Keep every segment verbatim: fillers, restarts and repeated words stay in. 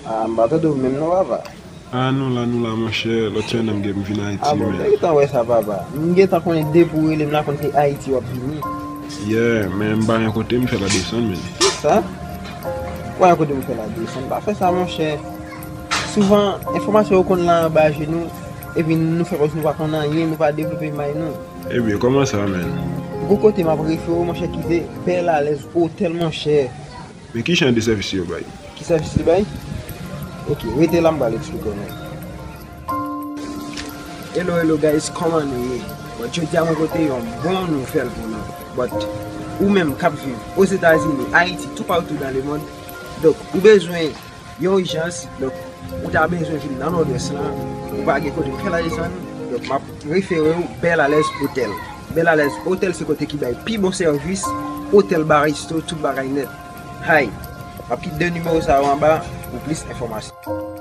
Ah, m pa tande w menm non, papa. Ah, nou la, nou la, monchè. Lòt semèn nan m gen m vin Ayiti, ah, bon, men. M te gentan wè sa, papa. M gentan konnen depi w rele m la, konn se Ayiti w ap vini. Yeah, men m pa gen kote m fè la desann, men. Kisa? Ou pa gen kote pou fè la desann? Pa fè sa, monchè. Souvan, enfòmasyon yo konn la anba je nou, epi nou fè kòmsi nou pa konn anyen, nou pa devlope may nou. Ebyen, kòman sa, men? Gon kote m ap refere w, monchè, ki se Bèl Alèz Otèl, monchè. Men ki jan de sèvis yo bay? Ki sèvis li bay? Ok, rete la, m pral eksplike w, men. Hello, hello, guys, kòman nou ye? Bon, jodi a mwen pote yon bon nouvèl pou nou. But, ou menm k ap viv Ozetazini, Ayiti, toupatou dans le monde, donk, ou bezwen yon ijans, donk, ou ta bezwen vin nan Nòdwès lan, ou pa gen kote pou fè la desann, donk, m ap refere w Bèl Alèz Otèl. Bèl Alèz Otèl se kote ki bay pi bon sèvis, otèl, bar, resto, tout bagay nèt. Hay! M ap kite de nimewo sa yo anba pou plis enfòmasyon.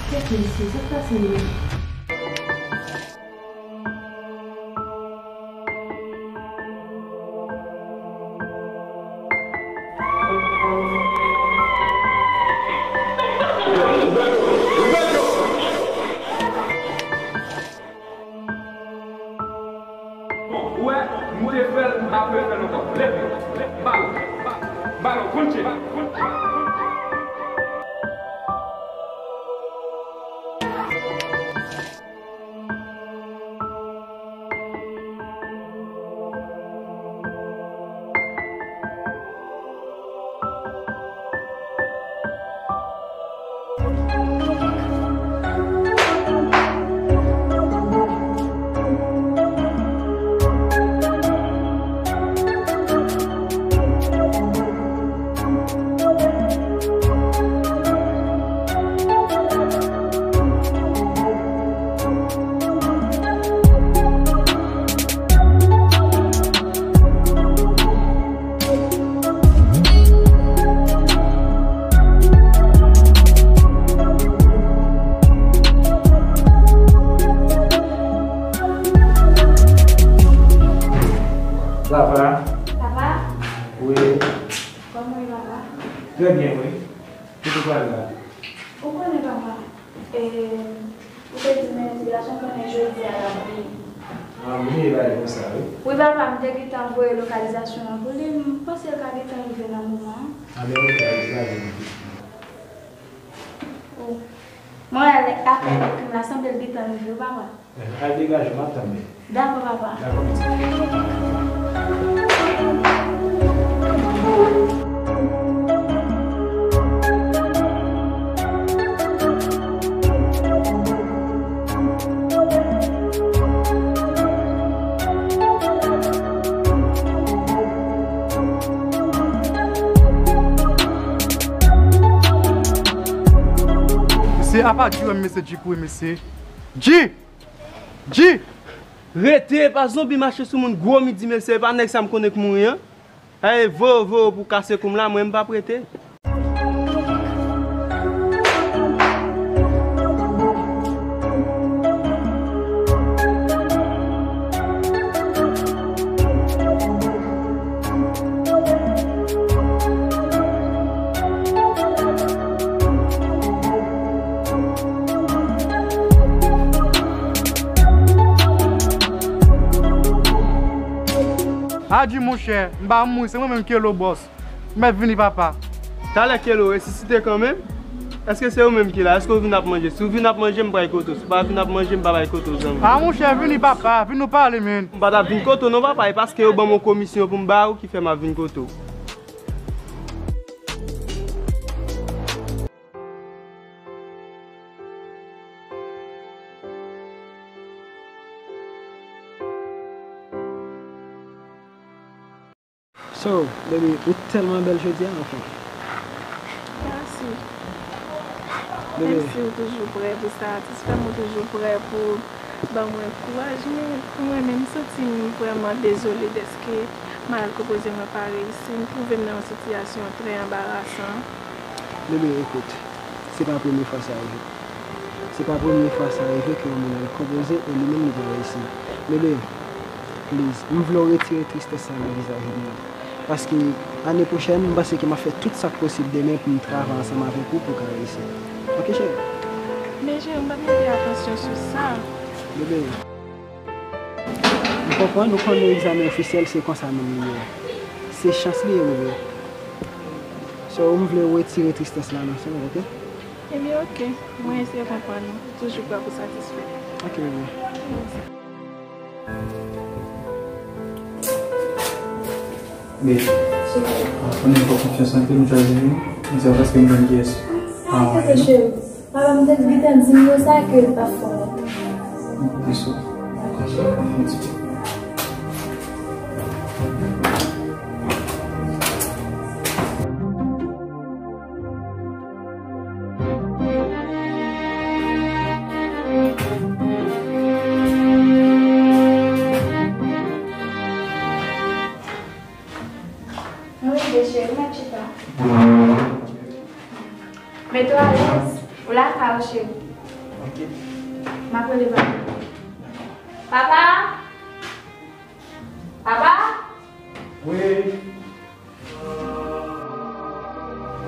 Kèt mesye, sa k pase menm? Ou wè, m oule fè l, m pa vle fè l ankò. Leve, leve, balo, balo, punche, punche. Sa va? Sa va? Wi. Kòman w ye, papa? Trè byen, wi. Kote w pral la? Ou konnen, papa. E, ou te di m yon ti gason konnen jodi a l ap vini. A, m bliye bagay konsa, wi. Wi, papa, m te gentan voye lokalizasyon an pou li. M panse l ka gentan rive nan moman an. A, men ok, al degaje m. O. Mwen wè apèl ekri m la, sanble l gentan rive, wi, papa. Al degaje, m ap tann li. Dakò, papa. Dakò, pitit. Apa G, wi mesye, G pou wi mesye. G! G! Rete, pa zonbi mache sou moun gwo midi mesye, e pa nèg sa m konnen k mouri an. Ay, voye, voye pou kase kou m la, mwen m p ap rete. Adi monchè, m pa mouri, se mwen menm Kelo bòs. M mèt vini papa. Talè Kelo resisite kanmenm? Èske se ou menm ki la? Èske w vin ap manje? Si w vin ap manje, m bay kote w. Si w pa vin ap manje, m pa bay kote w, zanmi. A monchè, vini papa, vin nou pale, menn. M pa t ap vin kote w non papa, e paske yo ban m yon komisyon pou m ba ou ki fè m ap vin kote w. So, baby, ou tèlman bèl jodi a, anfen. Mèsi. Baby. Menm si ou toujou prè pou satisfè m, ou toujou prè pou ban mwen kouraj, men pou mwen menm, m santi m vrèman dezole dèske maryaj konpoze mwen pa reyisi. M twouve m nan yon sitiyasyon trè anbarasan. Baby, ekout, se pa premye fwa sa rive. Se pa premye fwa sa rive ke yon maryaj konpoze e li menm li pa reyisi. Baby, please, m vle w retire tristès sa nan vizaj ou. Paske ane pwochèn, m panse ke m ap fè tout sa k posib demen pou m travay ansanm avèk ou pou w ka reyisi. Oke, cheri? Men, cheri, m pa t mete atansyon sou sa. Bebe. M konprann, ou konnen egzamen ofisyèl se konsa menm li ye. Se chans li ye, bebe. So, m vle w retire tristès la nan sen w, oke? Ebyen, oke. Mwen eseye konprann ou. Toujou prè pou satisfè. Oke, bebe. Babe, ou konnen m fè w konfyans anpil, m chwazi vini. M di w paske m konn kiyès. Ah, ouais, non? Papa m te gentan di m konsa ke l pa fè w. Dis ou. Mwen rive, cheri, mèt chita. Mete w alèz, ou lakay ou, cheri. Ok. M ap rele papa. Papa! Papa! Wi.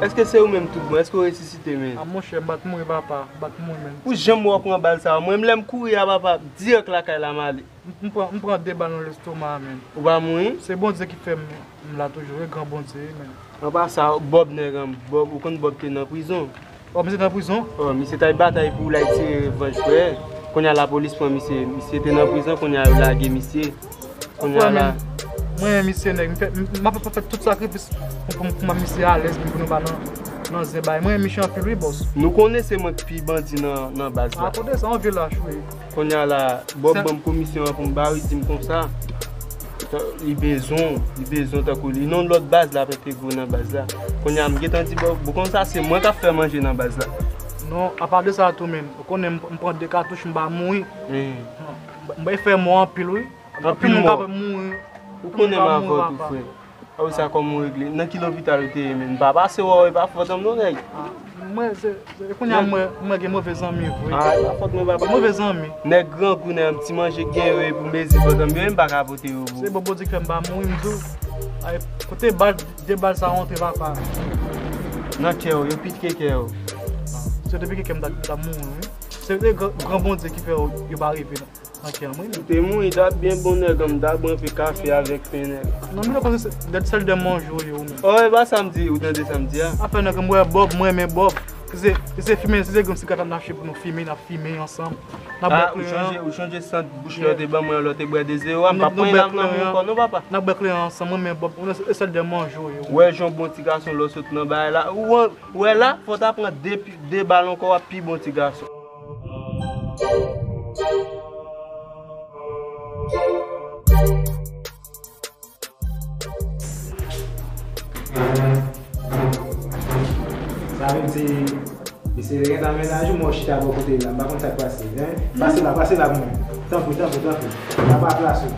Èske se ou menm tout bon? Èske w resisite, men? A, monchè, m pa t mouri, papa. M pa t mouri, menn. Pou jan m wè w pran bal sa a, mwen, lè m kouri a, papa, dirèk lakay la m ale. M, m pran, m pran de bal nan lestoma, menn. Ou pa mouri? Se Bondye ki fè m, m la toujou, wi, gran Bondye, menn. An pa sa, Bob nèg an, Bob, ou konn Bob te nan prizon? Oh, misye nan prizon? Oh, misye t al batay pou l al tire revanj, frè. Kounye a lapolis pran misye. Misye te nan prizon, kounye a yo lage misye. Kounye a la. Mwen, mwen, misye nèg, m fè, m, m ap fè tout sakrifis pou, pou, pou m misye alèz, pou nou pa nan, nan zen bay. Mwen, misye anpil, wi, bòs. Nou konnen se mwen k pi bandi nan, nan baz la. Akote sa, yon vye lach, wi. Kounye a la, Bob ban m komisyon an pou m ba w, li di m konsa. Li bezwen, li bezwen tankou li. Non, lòt baz la, te gwo nan baz la. Kounye a, m gentan di, bon, bon, konsa, se mwen k ap fè manje nan baz la. Non, apa de sa tou, menn. Ou konnen m, m pran de katouch, m pa mouri. Hmm. M bay fè mò anpil, wi. Anpil moun ka mouri. Ou konnen m avè w tou, frè. A wi, sa kòman w regle? Nan ki lopital ou te ye, menn? M pa pase wè w, e pa fòt an m non, nèg. Ah, mwen, se, se, kounye a, mwen, mwen gen move zanmi, vre. Ah, e pa fòt mwen, papa. Move zanmi. Nèg grangou, nèg ti manje k gen yo, e pou mezi fòt an m yo, e m pa ka pote yo pou. Se bon Bondye k fè m pa mouri, m di w. Ay, kote bal, de bal sa rantre, papa. Nan kè w, yo pike kè w. Se te pike kè m ta, ta mouri, wi. Se te gran, gran Bondye ki fè yo, yo pa rive nan, nan kè m, wi. Ou te mouri, ta byen bon, nèg an m, ta bwè anpil kafe avèk pen, nèg. Non, m te panse se dèt sèl de manje w ye, ou menm. Oh, e pa sa m di, ou tande sa m di a? Afè nèg an, m wè Bob, m renmen Bob. Si se, si se fimen, si se grenn sigarèt n ap mache pou nou fimen, n ap fimen ansanm. N ap bwè kleren. Ah, ou chanje, ou chanje sant bouch lè w te ban mwen, lè w te bwè de zewo a, m pa pran lam nan men ankò non, papa. N ap bwè kleren ansanm, mwen men Bob, ou se sèl de manje w ye. Ou wè jan w bon ti gason lè w sot nan bagay la. Ou wè, ou wè la, fò w ta pran de, de bal ankò, w ap pi bon ti gason. Sa vle di, Se lè gentan mennaj ou, mwen chita bò kote la, m pa konn sa k pase, en. Pase la, pase la pou mwen. Tanpri, tanpri, tanpri. Papa plas ou.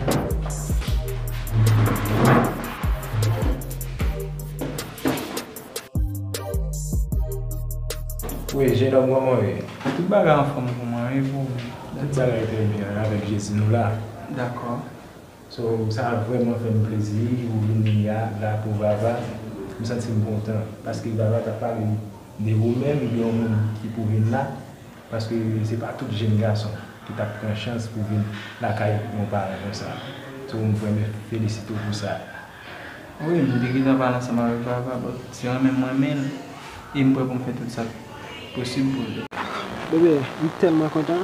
Wi, jenòm, kòman w ye? Tout bagay anfòm pou mwen, wi, pou ou menm? Tout bagay trè byen, avèk Jezi nou la. Dakò. So, sa vrèman fè m plezi, ou vini a, la pou Vava. M santi m kontan, paske Vava t ap pale de ou menm, de yon moun ki pou vin la, paske se pa tout jenn gason ki t ap pran chans pou vin lakay yon paran konsa. So, m vrèman felisite w pou sa. Wi, m te gentan pale ansanm avèk Vava, but se renmen m renmen l, e m prè pou m fè tout sa k posib pou li. Bebe, m tèlman kontan.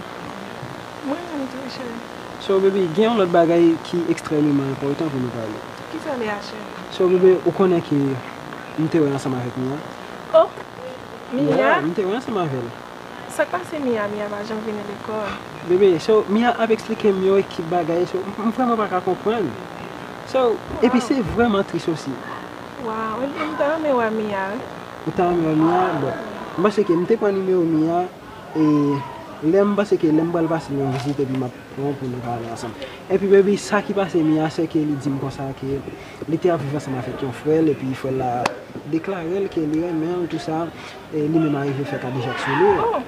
Mwen menm tou, cheri. So, bebe, gen yon lòt bagay ki ekstrèmeman enpòtan pou nou pale. Kisa l ye a, cheri? So, bebe, ou konnen ke m te wè ansanm avèk Mia. Oh, Mia? Yeah, m te wè ansanm avè l. Sa k pase Mia? Mia pa janm vini lekòl. Bebe, so, Mia ap eksplike m yon ekip bagay, so, m, m vrèman pa ka konprann. So, epi se vrèman tris osi. Waw, epi m ta renmen wè Mia, wi. Ou ta renmen wè Mia? Bon, m panse ke m te pran nimewo Mia, e lè m panse ke lè m pral pase l yon vizit epi m ap pran w pou nou pale ansanm. Epi, bebe, sa ki pase Mia, se ke li di m konsa ke li te ap viv ansanm avèk yon frè l, epi frè l la deklare l ke li renmen l, tou sa. E li menm arive fè kadejak sou li. Oh!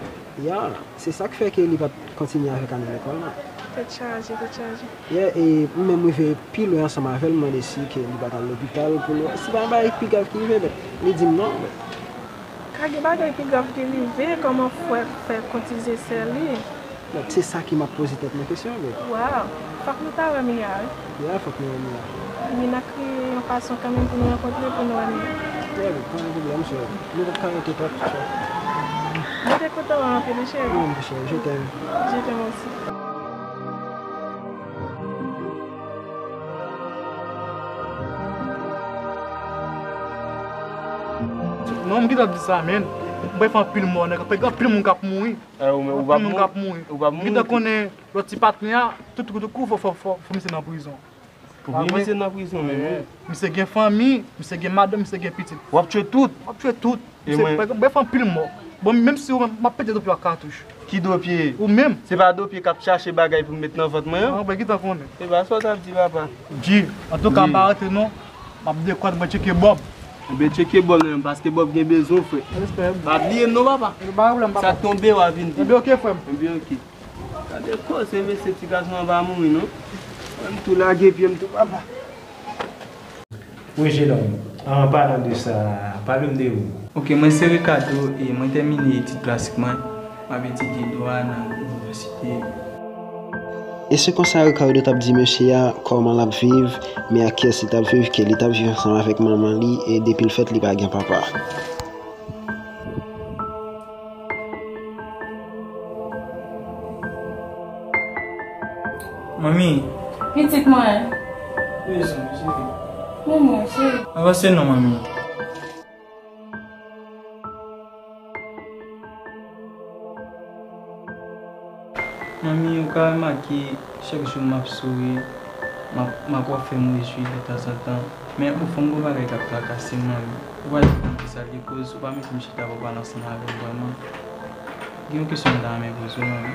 Ya, se sa k fè ke li pa t kontinye avèk ane lekòl la. Tèt chaje, tèt chaje. Yeah, e m menm rive pi lwen ansanm avè l, m mande si ke li pa t al lopital pou l wè si pa gen bagay pi grav ki rive, but li di m non, but. Ka gen bagay pi grav ki rive, kòman frè fè koutize sè li? But se sa ki m ap poze tèt mwen kesyon, but. Waw, fòk nou ta wè Mia, wi. Yeah, fòk nou wè Mia. Mia, n a kreye yon fason kanmenm pou nou rankontre, pou nou wè Mia. Yeah, but pa gen pwoblèm, so, nou p ap ka rete twòp, so. Mwen te kontan wè w anpil, wi, cheri. Mwen menm tou, cheri, je t'aime. Je t'aime aussi. Non, m gentan di sa, men. M prè fè anpil mò, nèg. Gen anpil moun k ap mouri. Eh, ou, men ou p ap mouri. Ou p ap mouri. Ou p ap mouri. M gentan konnen lòt ti patnè a, tout kou, tout kou, fò, fò, fò, fò misye nan prizon. Pou vin misye nan prizon menm, wi. Misye gen fanmi, misye gen madanm, misye gen pitit. W ap tchwe tout. W ap tchwe tout. Misye, bref, anpil mò. Bon, menm si ou menm, m ap pete dopye w ak katouch. Ki dopye? Ou menm. Se pa dopye k ap chache bagay pou m met nan vant mwen an? An, ben, gentan konnen. E pa sa w t ap di, papa. Di, antouka, m pa rantre non. M ap dekòt, mwen tcheke Bob. Ebyen, tcheke Bob nan menm, paske Bob gen bezwen w, frè. Respè. Pa bliye m non, papa. Pa gen pwoblèm, papa. Sa k tonbe, w a vin di. Ebyen, oke, frè m. Ebyen, oke. Gade koze mesye, ti gason an pa mouri non. Mwen m tou lage pye m tou, papa. Wi, jenòm, an palan de sa, pale m de ou. Ok, mwen se Ricardo e mwen tèmine etid klasik mwen. M ap etidye dwa nan inivèsite. E se konsa Ricardo t ap di mesye a kòman l ap viv, men ak kiyès li t ap viv, ke li t ap viv ansanm avèk manman li e depi l fèt li pa gen papa. Manmi. Pitit mwen. Wi, zanmi, cheri. Manman, cheri. Avanse non, manmi. Manmi, ou ka remake, chak jou m ap souri, m ap, m ap wè fè m rejwi tanzantan. Men, ou fè m gon bagay k ap trakase m, manmi. Ou pa di m kisa l ye koz, ou pa mete m chita pou pale ansanm avè m vrèman. Gen yon kesyon m ta renmen poze w, manmi.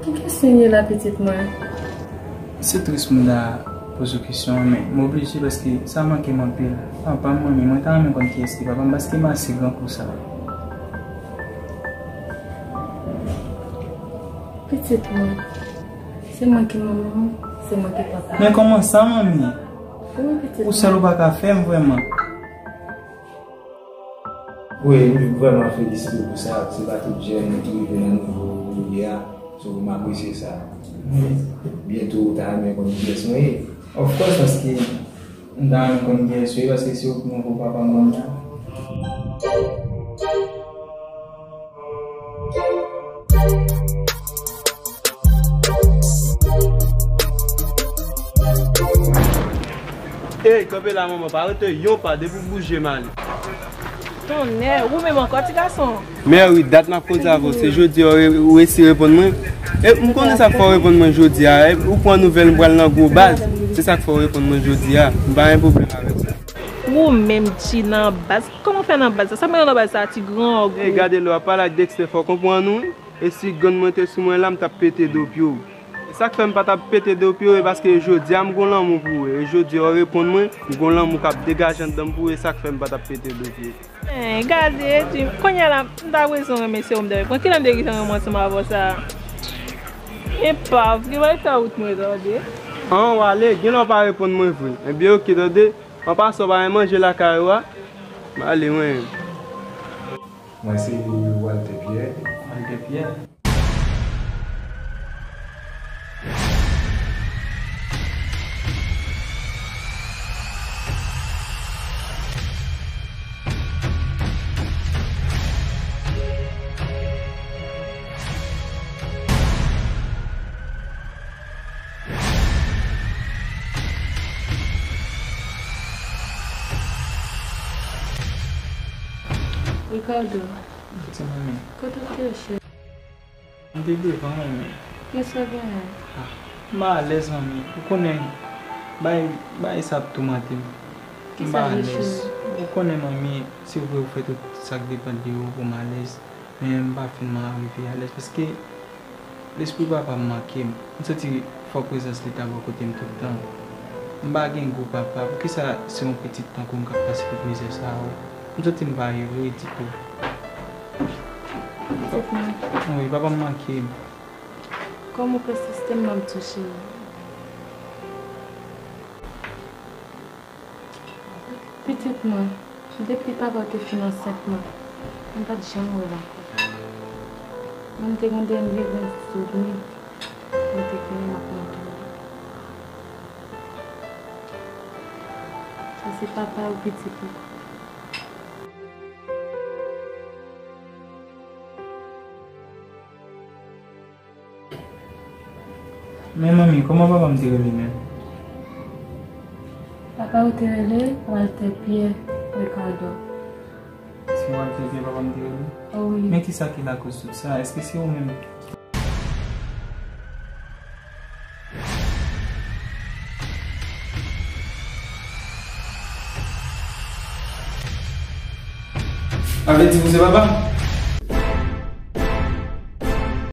Ki kesyon ye la, pitit mwen? Se tris m ta poze w kesyon an, men m oblije paske sa manke m anpil. Papa m, manmi, mwen ta renmen konn kiyès ki papa m paske m ase gran pou sa. Pitit mwen, se mwen ki manman w, se mwen ki papa w. Men kòman sa, manmi? Wi, pitit mwen. Ou sèl ou pa ka fè m vrèman. Wi, m vrèman felisite w pou sa. Se pa tout jèn ki rive nan nivo ou ye a. So, m apresye sa. Men, byento ou ta renmen konn kiyès mwen ye. Of course, paske m ta renmen konn kiyès ou ye, paske se ou ki pran pou papa m nan. Ey, kanpe la, manman, pa rete yon pa, depi w bouje, m ale. Tonnè, ou menm ankò, ti gason. Mèri, dat m ap koze avè w, se jodi a ou re-, ou resi reponn mwen. E m konnen sa k fè w reponn mwen jodi a, e ou pran nouvèl m pral nan gwo baz, se sa k fè w reponn mwen jodi a. M pa gen pwoblèm avèk sa. Ou Ou menm G nan baz. Kòman fè nan baz sa? Sa mwen nan baz sa ti gran. Ey, gade lè w ap pale ak Dexter, fò w konprann ou. E si grann mwen te sou mwen la, m t ap pete do pye w. E sa k fè m pa t ap pete do pye w, e paske jodi a m gon lanmou pou ou. E jodi a w reponn mwen, m gon lanmou k ap degaje anndan m pou ou, e sa k fè m pa t ap pete do pye w. Hey, gade, Jim, kounye a la, m ta bezwen renmen se ou m te renmen. Pran kilè m te gentan renmen ansanm avè w sa? Epa, gen bagay sa wout mwen, tande. An, w ale, gen lè w pa reponn mwen vre. Ebyen, oke, tande. An pasan, w pa renmen manje lakay ou a? M ale, mwen. Mwen se Walter Pierre. Walter Pierre. Ricardo. Ti manmi. Kote w te ye, cheri? M te devan ou, men. Men sa genyen? Ah, m pa alèz, manmi. Ou konnen, bay, bay sa ap toumante m. M pa alèz. Ou konnen, manmi, se vre ou fè tout sa k depann de ou pou m alèz, men m pa fin arive alèz, paske lespri papa m manke m. M santi fò prezans li ta bò kote m tout tan. M pa gen gou papa. Poukisa se yon pitit tankou m k ap pase tout mizè sa yo? M santi m pa ere ditou. Pitit mwen. Wi, papa m manke m. Kòm ou pèsiste m, m ap di w, cheri. Pitit mwen, depi papa w te fin ansent mwen, m pa t janm wè l ankò. Mwen, m te gen dènye grenn souvni, mwen te konnen m ap montre w. Sa se papa ou, pitit mwen. Men manmi, kòman papa m te rele menm? Papa ou te rele Walter Pierre Ricardo. Se Walter Pierre papa m te rele? Oh, wi. Men kisa ki lakoz tout sa? Èske se ou menm? Sa vle di ou se papa m?